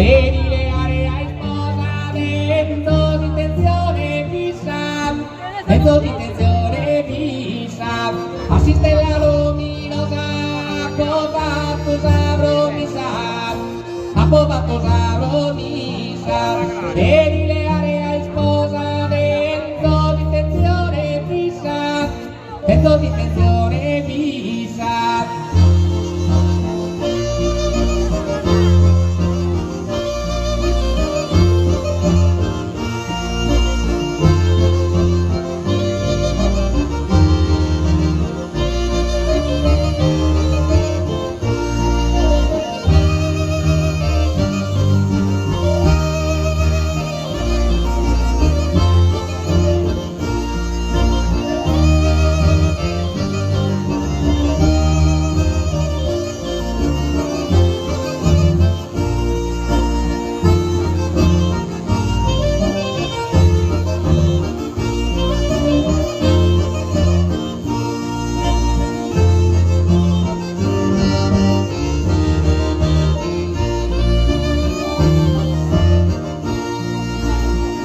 De ti leare a isposa tenzo s'intentzione fissa, tenzo s'intentzione fissa, a s'istella luminosa apo fattu sa promissa, apo fattu sa promissa. De ti leare a isposa tenzo s'intentzione fissa, tenzo s'intentzione fissa.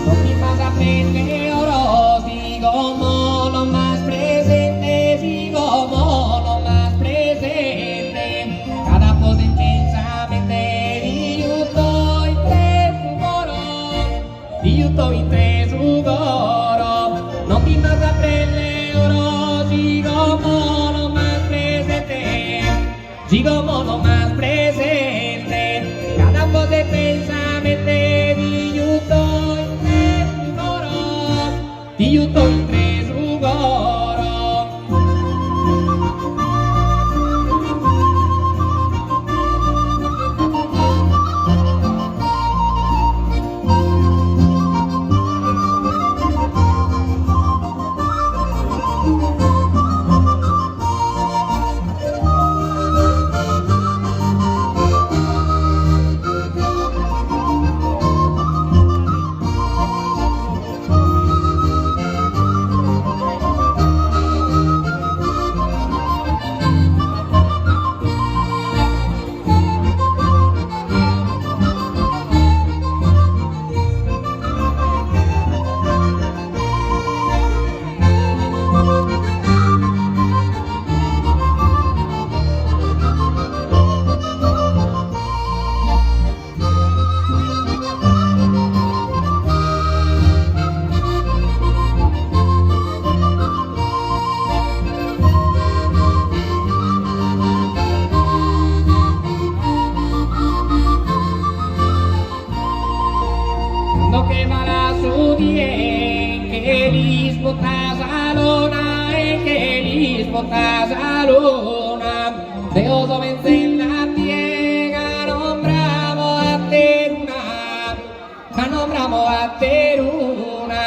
Non timas a prender oro, si como non m'as presente, si como non m'as presente, cada cosa intensamente ti juto intre su coro, ti juto intre su coro. Non timas a prender oro, si como non m'as presente, si como non m'as presente, cada cosa intensamente ti juto intre su coro, ti juto intre su coro. Cando che falat su die che l'ispuntat sa luna e che l'ispuntat sa luna deo so pensende a tie ca non bramo ateruna ca non bramo ateruna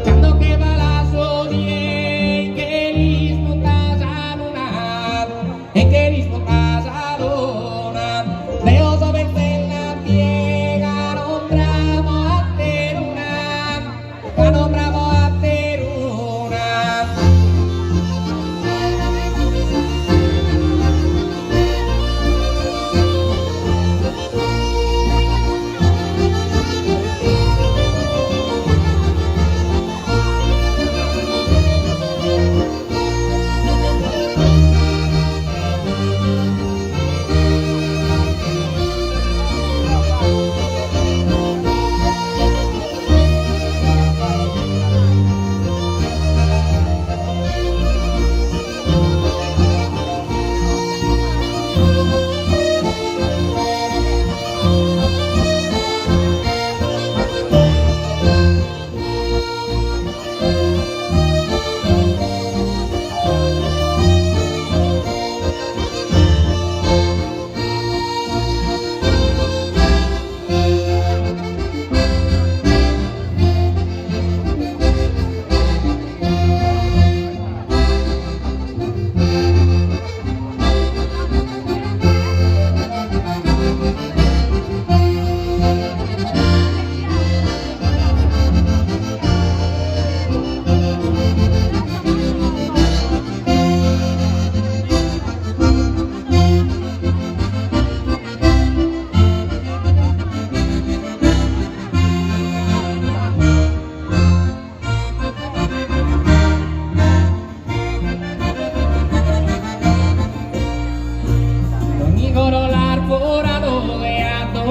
cando che falat su die che l'ispuntat sa luna e che l'ispuntat sa luna deo so pensende a tie ca non bramo ateruna ca non bramo ateruna.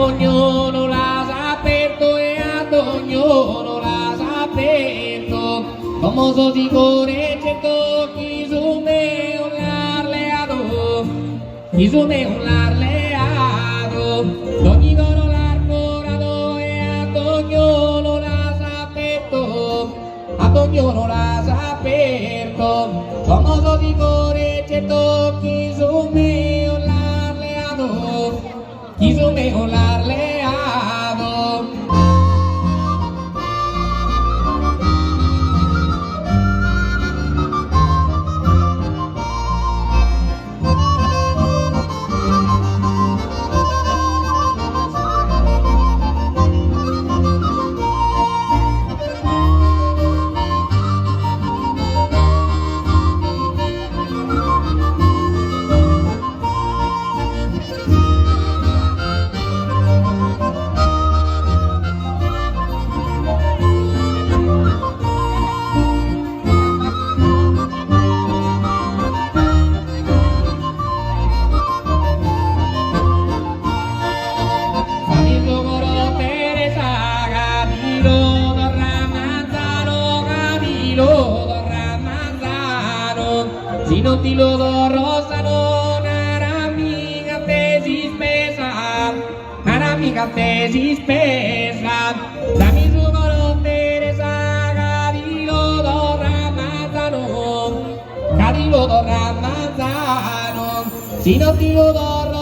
dognunu l'as apertu e a dognunu l'as apertu Como so sicuru e certu chi su meu l'as leadu Chi su meu l'as leadu Dogni coro l'as furadu e a dognunu l'as apertu A dognunu l'as apertu Como so sicuru e certu chi su meu l'as leadu Chi su meu l'as leadu. Dami su coro Teresa ca ti lu torro a manzanu ca ti lu torro a manzanu si non ti lu torro sanu narami cant'est s'ispesa narami cant'est s'ispesa Dami su coro Teresa ca ti lu torro a manzanu ca ti lu torro a manzanu si non ti lu torro.